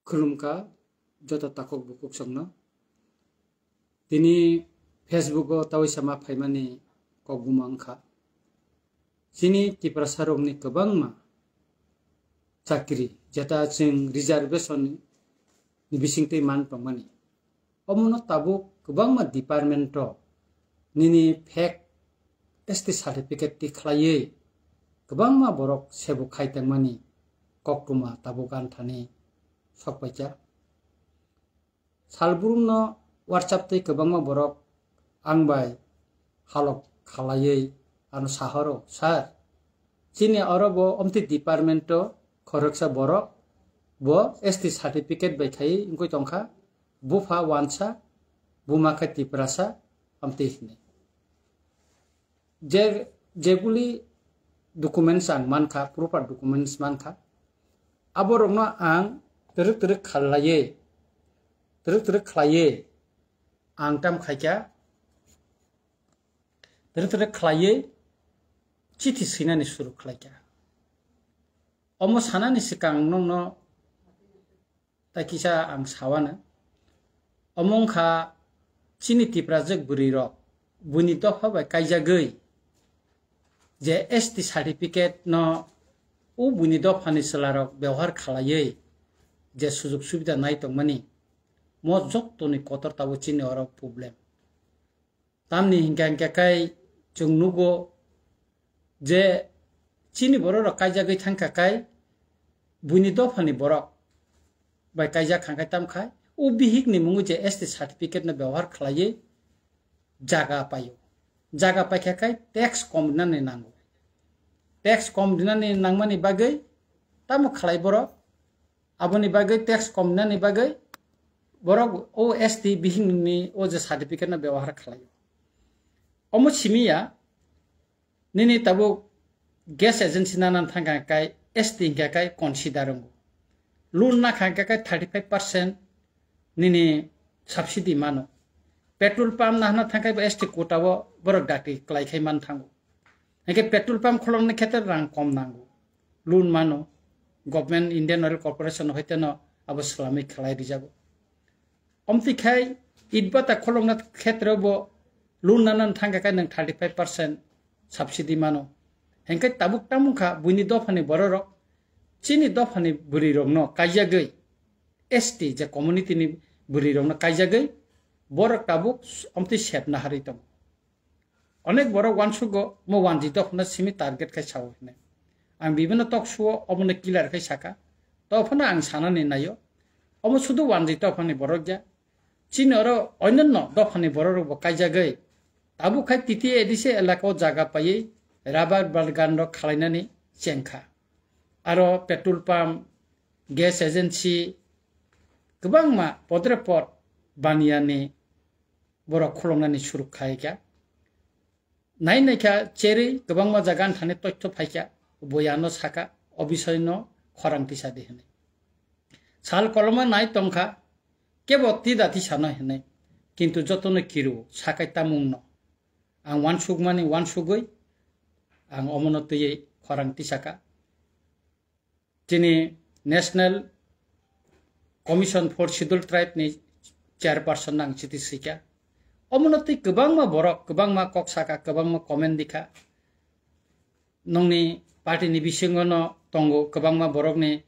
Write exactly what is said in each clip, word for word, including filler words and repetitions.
Khulumkha joto takhuk bukhuk songno. Tini Facebook o tawi sama phaimani kok buma wngkha. Chini Tiprasa rokni kwbangma chakri, jeta chwng reservation ni bisingtwi man tongmani. Omono tabuk kwbangma department o nini fake S T certificate ti khlaiwi kwbangma borok sebuk khai tongmani koktwma tabuk anthani sokpaikha. Salbrumno WhatsApp tei kwbangma borok ang bai halok khalaiwi ano sahoro, "Sir, chini oro bo omtwi department o khoroksa borok bo S T certificate bai khai wngwi tongkha, bupha wansa, buma khe Tiprasa," amtwi hwnwi. Je, jeguli documents ang mankha, proper documents mankha, aborokno ang twrwk twrwk khalaiwi, twrwk twrwk khlaiwi ang tam khaikha, twrwk twrwk khlaiwi chithi swinani suru khlaikha. Omo sanani swkang nokno tai kisa ang sawano. Omo wngkha chini Tiprajwk bwrwirok buini dopha bai kaijagwi je S T certificate no o buini dophani chwlarok bebohar khalaiwi je sujok subida nai tongmani, mo jottoni kotor tabuk chini oro problem. Tamni hinkha hinkha khai chwng nugo je chini bororok kaijagwi thangkha khai buini dophani borok bai kaijak kha khai tam khai o bihikni mungo je S T certificate no bebohar khlaiwi jaga paio. Jaga paikha khai tax kom rinani nango. Tax kom rinani nangmani bagwi tamo khlai borok? Aboni bagwi tax kom rinani bagwi borok o S T bihikni o je certificate no bebohar khlaio. Omo simi ya, nini tabuk gas agency nana thangkha kai S T hinkha kai consider wngo. Loan nakha hinkha kai thirty five percent nini subsidy mano. Petrol pump nahna thangkhai bo S T quota o borok dakti klai khai man thango. Hinkhe petrol pump kholongni khetre rang kom nango. Loan mano. Government Indian Oil Corporation hoiteno abo swlamwi khlai rijago. Omtwi khai it bata kholongna khetre bo loan nana thangkha kai nwng thirty five percent subsidy mano. Hinkhe tabuk tamungkha buini dophani bororok chini dophani bwrwirokno kaijagwi S T je community ni bwrwirokno kaijagwi borok tabuk omtwi sep naharwi tongo. Onek borok uansugo mo wanjwi dophano simi target khai sao hinwi. Ang bibino talk show o omono clear khai saka. Tophano ang sanani naio. Omo sudu wanjwi dophani borok ya. Chini oro onyanno dophani borok rokbo kaijagwi. Tabuk khai T T A A D C elaka o jaga paiwi rubber bagan rok khalainani chengkha. Aro petrol pump, gas agency, kwbangma podre pod baniyani borok khuloknani suruk khai kha. Nai nai kha cherwi kwbangma jaga ani thani toitho phai kha, bo ano saka, o bisoi no khorang tisa di hinwi. Sal koloma nai tong kha, kebo tida tisa no hinwi, kintu joto no kiru sakai tamung no. Ang uansukmani uansugwi, ang omono twiwi khorang tisa kha. Chini National Commission for Scheduled Tribe ni chairperson ang chiti sikha. Omono twi kwbangma borok, kwbangma kok saka, kwbangma comment dikha. Nongni party ni bisingo no tongo kwbangma borok ni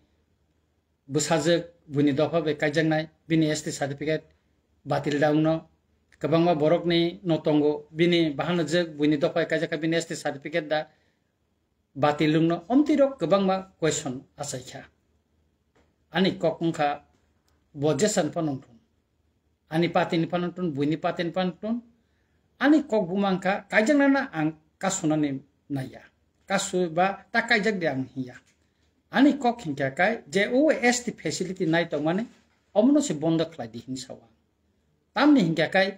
bwsajwk buini dopha bai kaijaknai, bini S T certificate batil da wngno. Kwbangma borok ni no tongo bini bahanajwk buini dopha bai kaijakha bini S T certificate da batil wngno, omtwi rok kwbangma question achaikha. Ani kok wngkha bo jesan phano wngthun. Ani party ni phano wngthun, buini party ni phano wngthun. Ani kok buma wngkha kaijaknana ang kasunani naiya. Kasu ba ta kaijak de ang hiya. Ani kok hinkha kai je o S T facility nai tongmani omono se bondo khlai di hinwi sao ang. Tamni hinkha kai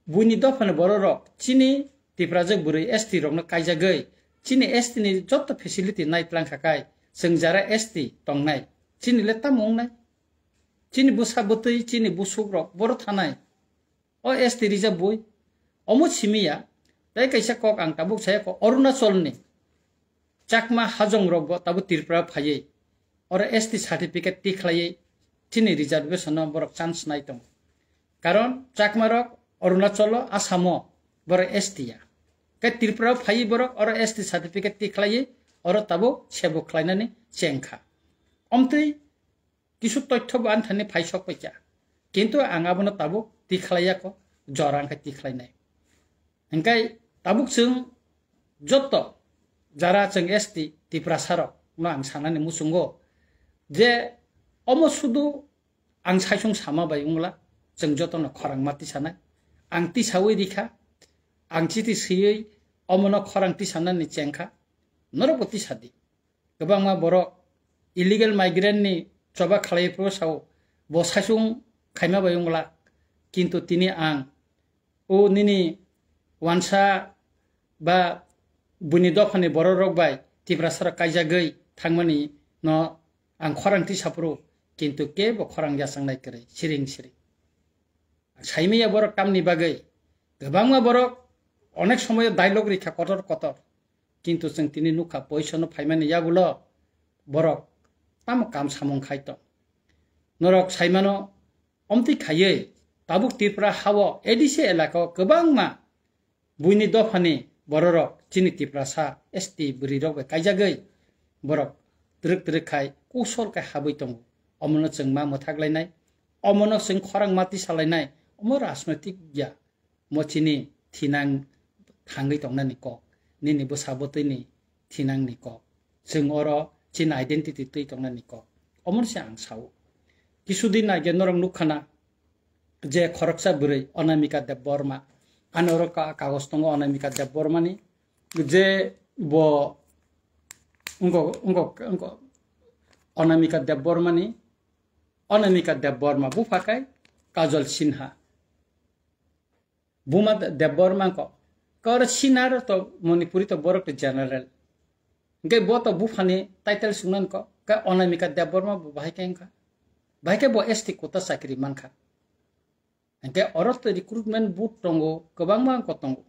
buini dophani bororok chini Tiprajwk bwrwi S T rokno kaijagwi chini S T ni joto facility nai tlang kha kai chwng jara S T tongnai chini le tamo wngnai? Chini bwsa bwtwi chini busukrok boro thanai o S T rijak bui. Omo simi ya tei kaisa kok ang tabuk saya kho Arunachalni Chakma hajong rok bo tabuk Tripura phaiwi oro S T certificate tikhlaiwi chini reservation no borok chance nai tongo. Karon Chakma rok Arunachal o, Assam o borok S T ya. Khe Tripura o phaiwi borok oro S T certificate tikhlaiwi oro tabuk sebo khlainani chengkha. Omtwi kisu toitho bo ani thani phai sok paikha. Kintu ang abono tabuk tikhlaiya kho, jora wngkha tikhlainai. Hingkai tabuk chwng joto jara chwng S T Tiprasa rok no ang sanani muchungo je omo sudu ang saisung sama bai wngla chwng jotono khorang ma tisanai. Ang tisawi rikha, ang chiti swiwi omono khorang tisanani chengkha, norokbo tisadi. Kwbangma borok illegal migrant ni choba khlai phuru sao bo saisung khaima bai wngla, kintu tini ang o nini wansa ba buini dophani borok rok bai Tiprasa rok kaijagwi thangmani no ang khorang tisa phuru, kintu kebo khorang yachang nai kwrwi siring siring. Saimaya borok tamni bagwi kwbangma borok onek somoyo dialogue rikha kotor kotor, kintu chwng tini nukha poisono phaimani yagulo borok tamo kam samung khai tong. Norok saimano omtwi khaiwi tabuk Tripura hao A D C elaka o kwbangma buini dophani bororok chini Tiprasa S T bwrwirok bai kaijagwi borok twrwk twrwk khai kusol khai habwi tongo. Omono chwng ma mwthak lainai, omono chwng khorang ma tisa lainai, omo rajnoitik ya, mo chini thinang thangwi tongnani kok, nini bwsa bwtwini thinangni kok, chwng oro chini identity twi tongnani kok. Omono se ang sao. Kisudin aage norok nukha na, je khoroksa bwrwi Anamika Debbarma. Ani oro ka-, kagoj tongo Anamika Debbarmani, je bo wngkok, wngkok, wngkok Anamika Debbarmani, Anamika Debbarma bupha kai Kajol Sinha. Buma De-, Debbarma wngkok. Kor Sinha ro to Manipuri to borok to general. Hingke bo to buphani title sungnan ko, ka Anamika Debbarma bo bahai khe wngkha. Bahai khe bo S T quota chakri mankha. Hingke oro to recruitment board tongo, kwbangma wngkok tongo.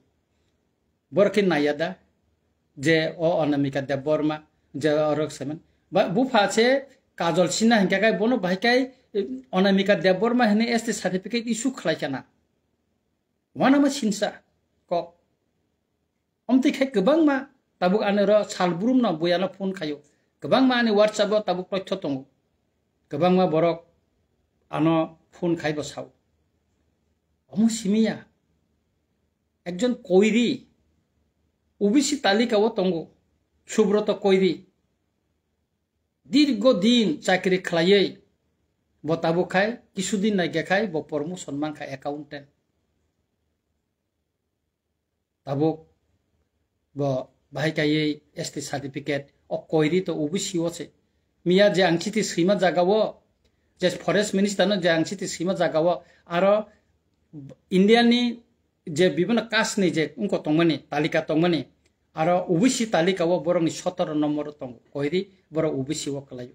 Borok khe naiya da, je o Anamika Debbarma, je oro semen. Ba, bupha se Kajol Sinha hingke kai bono bahai kai, eh, Anamika Debbarma hini S T certificate issue khlai kana. Wanama sinsa kok. Omtwi khe kwbangma tabuk ani oro sal brumno buyano phone khaio. Kwbangma ani WhatsApp o tabuk toitho tongo. Kwbangma borok ano phone khaibo sao. Omo simiya. Ekjon koiri O B C talika o tongo. Subroto Koiri. Dirgo din chakri khlaiwi bo tabuk khai, kisudin naikhe khai bo promotion mankha accountant. Tabuk bo bahai kaiwi S T certificate o koiri to O B C o se. Miya je ang chiti swima jaga o, je forest minister no je ang chiti swima jaga o, aro India ni je bibhinno caste ni je wngkok tongmani, talika tongmani, aro O B C talika o borok ni sotoro nombor o tongo, koiri borok O B C o kwlaio.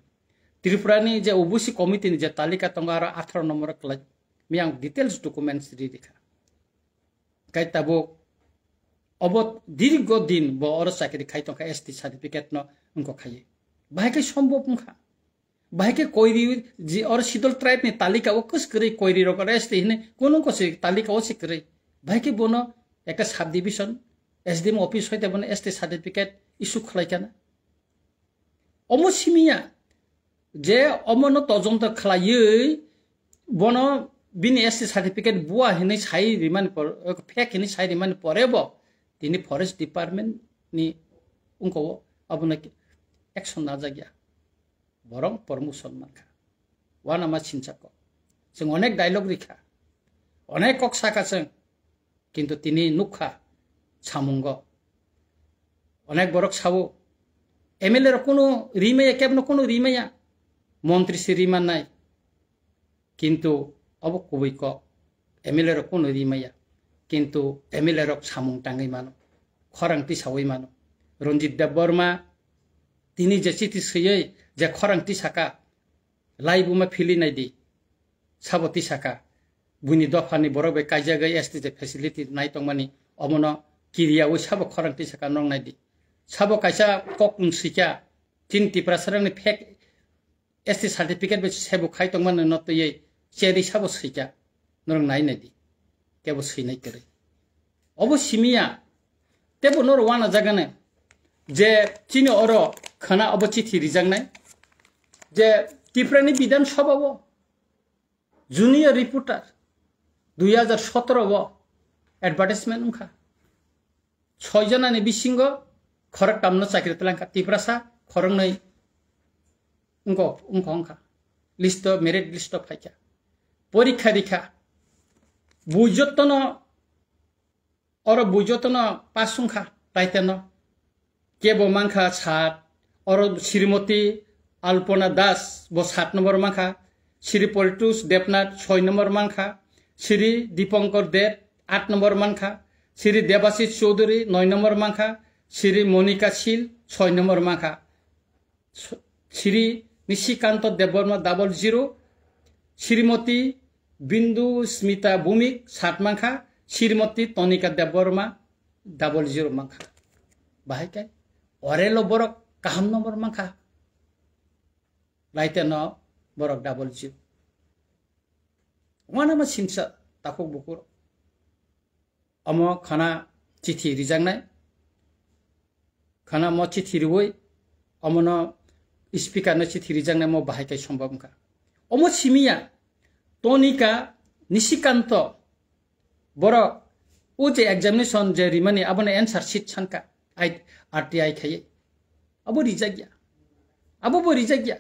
Tripura ni je O B C committee ni je talika tongo aro atharo nombor o kwlaio. Miya ang details documents ri rikha. Kai tabuk obo dirgo din bo oro chakri khai tongkha S T certificate no wngkok khai. Bahai khe sombhob wngkha. Bahai khe koiri ji oro Sidol tribe ni talika o kwswk kwrwi koiri rok oro S T hinwi kunu ko se talika o se kwrwi. Bahai khe bono ekta sub division S D M office hoite bono S T certificate issue khlai kana. Omo simiya je omono todonto khlaiwi bono bini S T certificate bua hinwi sai rimani por, fake hinwi sai rimani pore bo tini forest department ni wngkha o abono action najak ya. Borok promotion mankha. Wanama sinsa kok. Chwng onek dialogue rikha. Onek kok sakha chwng. Kintu tini nukha samungo. Onek borok sao, M L A rok kunu rimaya, kebno kunu rimaya. Montri se rimannai. Kintu obo kubui kok. M L A rok kunu rimaya. Kintu M L A rok samung tangwi mano. Khorang tisawi mano. Ranjit Debbarma tini je chiti swiwi je khorang tisaka, laibuma phili naidi. Sabo tisaka, buini dophani borok bai kaijagwi S T je facility nai tongmani, omono kiriyawi sabo khorang tisaka nong naidi. Sabo kaisa kokmung sikya, chini Tiprasarangni fake S T certificate bai sebo khai tongmani no twiwi cheri sabo swikha, norok nai nai di, kebo swinai kwrwi. Obo simiya, tebo norok wana jagani je chini oro khana obo chithi rijaknai je Tiprani Bidhan Sabha o junior reporter dui hajar sotoro o advertisement wngkha. Soi jonani bisingo khoroktamno chakri twlangkha, Tiprasa khoroknwi wngkha, wngkha, wngkha. List o, merit list o phaikha. Porikha rikha. Bui jottono, oro bui jottono pass wngkha, taiteno. Kebo mankha sat, oro Srimoti Alpona Das bo sat number mankha, Sri Politus Debnath soi number mankha, Sri Dipankar Deb aat number mankha, Sri Debashis Choudhury noi number mankha, Sri Monika Sil soi number mankha, Sri Nishikanto Debbarma double zero, Srimoti Bindu Smita Bhumik sat mankha, Srimoti Tonika Debbarma double zero mankha. Bahai kai orelo borok kaham number mankha. Laite no borok double zero. Wanama simsa takhuk bukur. Omo khana chithi rijaknai. Khana mo chithi riwi omono speaker no chithi rijaknai mo bahai kai sombab wngkha. Omo simiya Tonika Nishikanto borok o je examination je rimani abono answer sheet sanka I, R T I khaiye. Abo rijakya. Abo bo rijakya.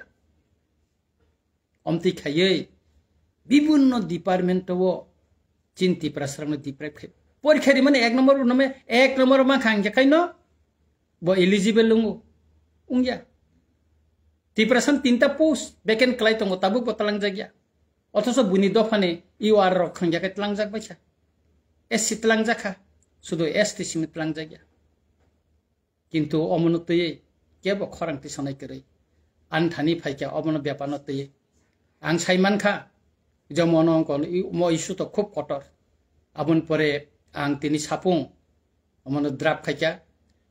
Omtwi khaiwi bibinno department o chin Tiprasarokno deprive khai. Porikha rimani ek number bo nome ek number mankha hingkhe kaino bo eligible wngo. Wngya. Tiprasani tinta post vacant kwlai tongo, tabuk bo twlangjakya. Othoso buini dophani U R rok hingkhe tlangjak baikha. S C twlangjakha. Sudu S T simi twlangjakya. Kintu omono twiwi kebo khorang tisanai kwrwi. Ani thani phaikha omono bepano twiwi. Ang sai mankha je mono ongkol i-, mo issue to khub kotor. Aboni pore ang tini sapung omono draft khaikha,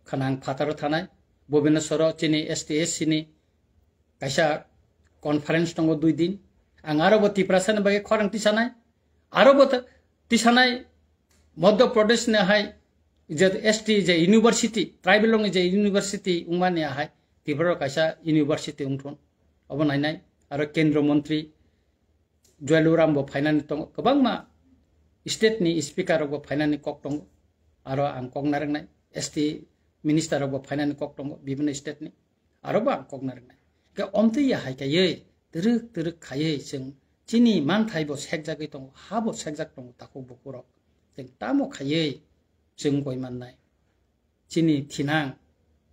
khana ang phataro thanai, Bhubaneswaro chini S T S C ni kaisa conference tongo dui din. Ang aro bo Tiprasani bagwi khorang tisanai, aro bo ta-, tisanai Madhya Pradesh ni hai je S T je university, tribal ni je university wngmani hai Tripura kaisa university wngthun. Obo nainai aro Kendra Mantri Jualuram bo phainani tongo, kwbangma state ni speaker rok bo phainani kok tongo. Aro ang kok narwknai S T minister rok bo phainani kok tongo bibinno state ni. Aro bo ang kok narwknai. Khe omtwi ya hai kaiwi twrwk twrwk khaiwi chwng chini manthai bo sekjagwi tongo, ha bo sekjak tongo takhuk bukurok. Chwng tamo khaiwi chwng goi mannai? Chini thinang,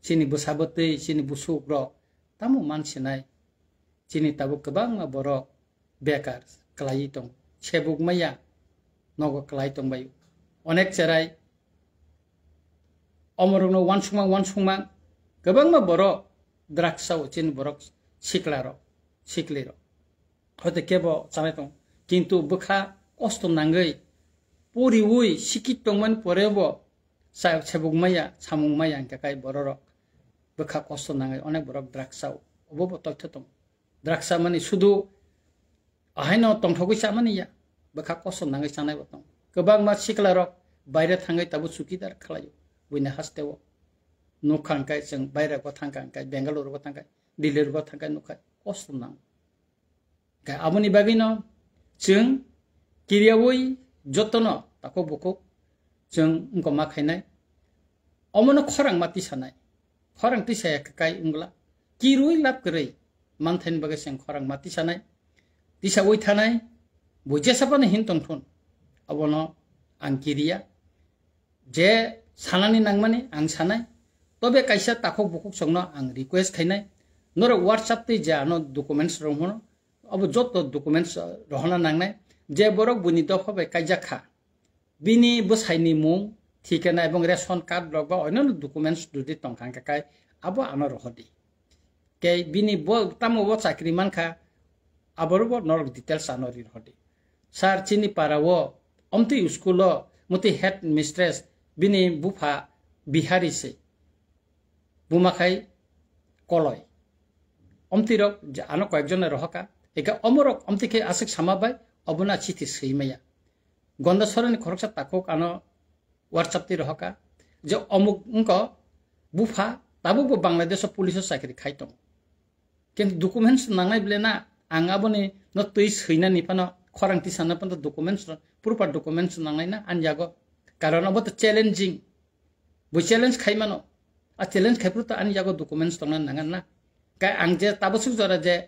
chini bwsa bwtwi, chini busukrok tamo mansinai? Chini tabuk kwbangma borok bekar kwlaiwi tongo. Sebuk maya nogo kwlai tongbaio. Onek cherai omorokno uansukma uansukma kwbangma borok drugs sao chini borok siklarok, siklirok. Hoite kebo chanai tongo. Kintu bwkha kosto nangwi poriwi sikit tongmani porebo sa-, sebuk maya, samung maya hingkhe kai bororok bwkha kosto nangwi onek borok drugs sao. Obo bo toitho tongo. Drugs chamani sudu ahaino tongthogwi chamani ya, bwkha kosom nangwi chanai bo tongo. Kwbangma sikla rok baire thangwi tabuk chukidar khlaio, buini hasteo. Nukha hwnkhe chwng baire bo thangkha hwnkhe, Bengaluru bo thangkha, Delhi bo thangkha, nukha kosom nang. Khe aboni bagwino chwng kiriyawi jotono takhuk bukhuk chwng wngkoma khainai. Omono khorang ma tisanai. Khorang tisaya kwkai wngla. Kirui lab kwrwi manthaini bagwi chwng khorang ma tisanai. Tisaui thanai. Bo jesa phano hin tongthun. Abono ang kiriya. Je sanani nangmani ang sanai. Tobe kaisa takhuk bukhuk chwngno ang request khainai. Norok WhatsApp twi je ano documents rok hwno. Abo joto documents rohorna nangnai. Je borok buini dopha bai kaijak kha. Bini bwsaini mung, thikana ebong ration card rok ba onno documents jodi tongkha hwnkhe kai abo ano rohordi. Kei bini bo tamo bo chakri mankha, aboro bo norok details ano ri rohordi. Sir, chini para o omtwi school o motwi head mistress bini bupha Bihari se. Buma khai Koloi. omtwi rok je ano koyekjon rohoka, eke omorok omtwi khe aswk sama bai obono chithi swi maya. Gonda sorani khoroksa takhuk ano WhatsApp twi rohoka je omuk wngko bupha tabukbo Bangladesh o police o chakri khai tongo. Kintu documents nangnai bwle na, ang aboni no twi swinani phano, khorang tisana phano documents, proper documents nangnai na ani yago. Karon abo to challenging. Bo challenge khai mano. A challenge khai phuru to ani yago documents tongna nangan na. Kai ang je tabasuk jora je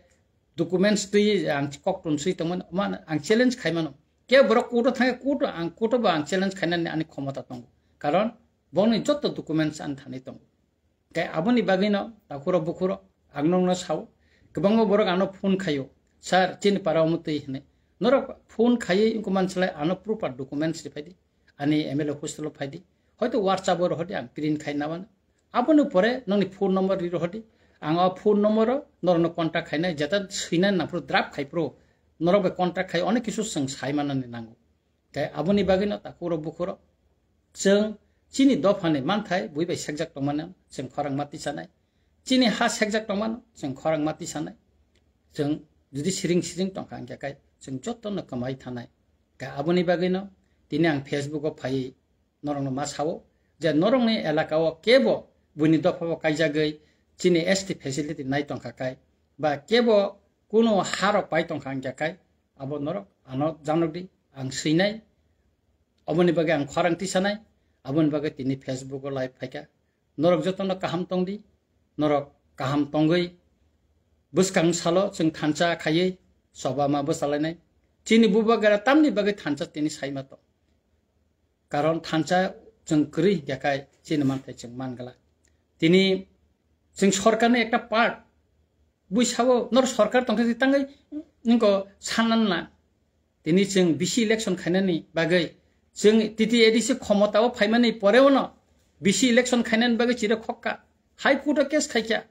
documents twi ang kok tun swi tongmani, ma ang challenge khai mano. Ke borok court o thangkhe court o ang, court o bo ang challenge khainani ani khomota tongo. Karon boni jotto documents ani thani tongo. Khe aboni bagwino takhuro bukhuro ang nokno sao, kwbangma borok ano phone khaio, "Sir, chini para omo twi," hwnwi. Norok phone khaiwi wngkha mansalai ano proper documents ri phaidi, ani M L A hostel o phaidi, hoito WhatsApp o rohordi, ang print khai nabana. Aboni pore nokni phone number ri rohordi, ang o phone number o norokno contact khainai, jeta swinani nangphuru draft khai phuru norok bai contact khai onek kisu chwng sai manani nango. Tei aboni bagwino takhuro bukhuro chwng chini dophani manthai bui bai sekjak tongmano chwng khorang ma tisanai. Chini ha sekjak tongmano chwng khorang ma tisanai. Chwng jodi siring siring tongkha hwnkhe kai chwng jotono kwmai thanai. Khe aboni bagwino tini ang Facebook o phaiwi norokno ma sao je norokni elaka o kebo buini dopha o kaijagwi chini S T facility nai tongkha kai ba kebo kuno harok pai tongkha hwnkhe kai abo norok ano janokdi, ang swinai, aboni bagwi ang khorang tisanai, aboni bagwi tini Facebook o live phaikha. Norok jotono kaham tongdi, norok kaham tongwi bwskang salo chwng thansa khaiwi choba ma bwchalainai. Chini bubagra tamni bagwi thansa tini saima tong. Karon thansa chwng kwrwi hwnkhe kai chini manthai chwng mangla. Tini chwng sorkarni ekta part bui sao nor sorkar tongkhe tangwi ningko sannan na. Tini chwng bisi election khainani bagwi chwng T T A D C khomotao phaimani poreo no bisi election khainani bagwi chiro khokka. High Court o case khaikha.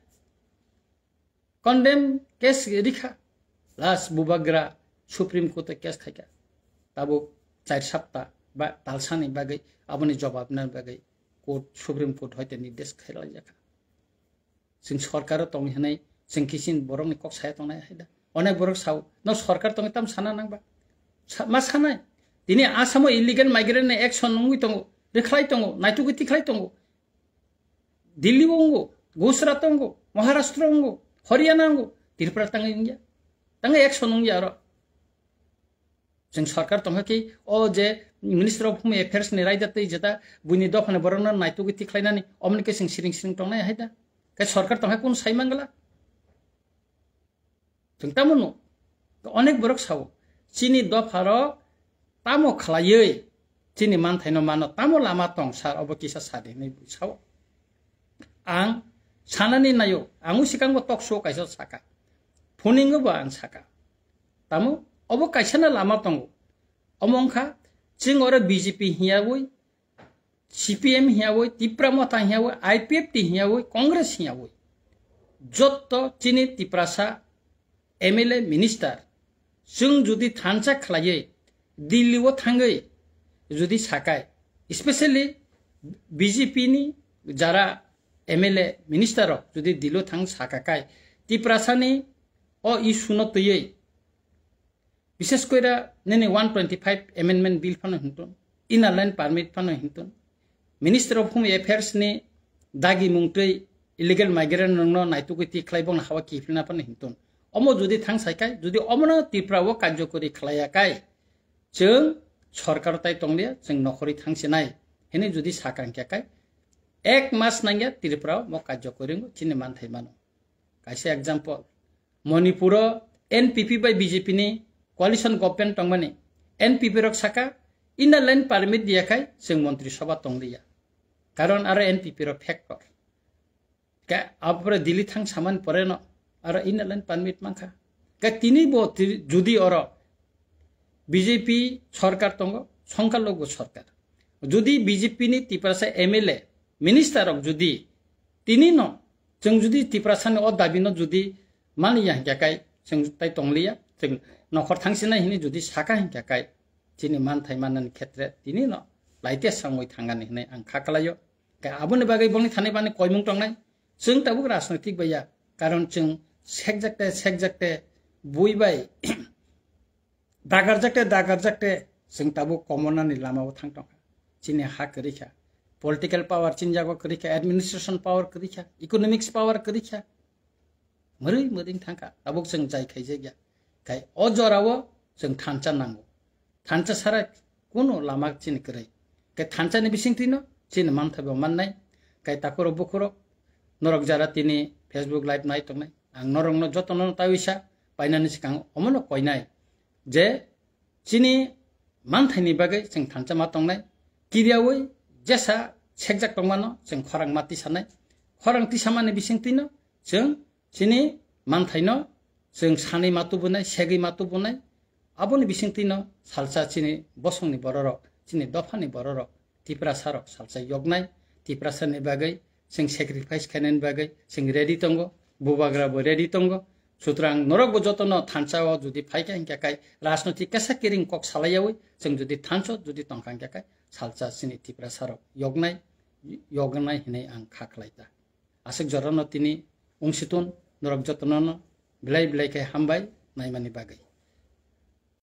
Condemn case rikha. Last bubagra Supreme Court o case khaikha. Tabuk char sapta ba talsani bagwi aboni jobab nani bagwi court, Supreme Court hoite nirdesh khailaijakha. Chwng sorkaro tong hinwi chwng kisin borokni kok saya tongnai hai da. Onek borok sao, "No sorkar tongwi tam sana nangba?" Sa-, ma sanai. Tini Assam o illegal migrant ni action wngwi tongo, rikhlai tongo, naitugwi tikhlai tongo. Delhi o wngo, Gujarat o wngo, Maharashtra o wngo, Haryana o wngo, Tripura tangwi wngya. Tangwi action wngya oro. Chwng sorkar tongkha ki o je Minister of Home Affairs ni raida twi jeta buini dophani borokno naitugwi tikhlainani omoni khe chwng siring siring tongnai hai da. Khe sorkar tongkha kunu sai mangla? Chwng tamo no onek borok sao chini dopharok tamo khlaiwi chini manthaino mano tamo lama tong sir obo kisa sadi hinwi sao. Ang sanani naio, ang o sikango talk show kaisa saka. Phuningo bo ang saka. Tamo obo kaisano lama tongo. Omo wngkha chwng oro B J P hiyawi, C P M hiyawi, Tipra Motha hiyawi, I P F T hiyawi, Congress hiyawi. Jotto chini Tiprasa M L A minister chwng jodi thansa khlaiwi Delhi o thangwi jodi sakai, especially B J P ni jara M L A minister rok jodi Delhi o thang sakakai, Tiprasa ni o issue no twiwi, bishes koira nini one twenty five amendment bill phano hintun, inner line permit phano hintun, Minister of Home Affairs ni dagi mungtwi illegal migrant rokno naitugwi tikhlai bongni hawa kiphilna phano hintun. Omo jodi thang saikai, jodi omono Tripura o karjokori khlaiyakai, chwng sorkar tai tonglia, chwng nokhorwi thangsinai hinwi jodi sakang khe kai, ek mas nangya Tripura o mo karjokori wngo chini manthai mano. Kaisa example, Manipur o N P P bai B J P ni coalition government tongmani, N P P rok saka inner line permit diyakhai chwng montri sabha tongliya. Karon aro N P P rok factor. Ka-, abore Delhi thang samani pore no aro inner line permit mankha. Ka tini bo ti-, judi oro B J P sorkar tongo, songkar logo sorkar. Judi B J P ni Tiprasa M L A, minister rok judi tini no, chwng judi Tiprasa ni o dabi no judi mani ya hingkha kai, chwng tai tongliya, chwng nokhor thangsinai hini judi saka hingkha kai, chini manthai mannani khetre tini no laite sangwi thangani hinwi ang kha kalaio. Khe aboni bagwi bongni thani bani koimung tongnai. Chwng tabuk rajnoitik bai ya, karon chwng sekjakte sekjakte bui bai dagarjakte dagarjakte chwng tabuk komonani lamao thang tongkha. Chini ha kwrwi kha, political power chini jago kwrwi kha, administration power kwrwi kha, economics power kwrwi kha, mwrwi mwrwi thangkha, tabuk chwng jai khaijakya. Khai o jorao chwng thansa nango, thansa sara kuno lama chini kwrwi. Khai thansani bisingtwino chini manthai bo mannai. Khai takhurok bukhurok norok jara tini Facebook live nai tongnai, ang norokno jotono tawisa painani swkang omono koinai je chini manthaini bagwi chwng thansa ma tongnai. Kiriyawi jesa sekjak tongmano chwng khorang ma tisanai. Khorang tisamani bisingtwino chwng chini manthaino chwng sanwi ma tubunai, segwi ma tubunai. Aboni bisingtwino salsa chini bosongni bororok, chini dophani bororok, Tiprasarok salsa yoknai. Tiprasani bagwi chwng sacrifice khainani bagwi chwng ready tongo, bubagra bo ready tongo. Sutrang norok bo jotono thansa o jodi phaikha hinkhe kai rajnotik kesa kiring kok salaiyawi chwng jodi thansa jodi tongkha hinkhe kai salsa chini Tiprasarok yoknai, yoknai hinwi ang kha khlai ta. Aswk jorano tini wngsitun norok jotono belai belai khe hambai naimani bagwi.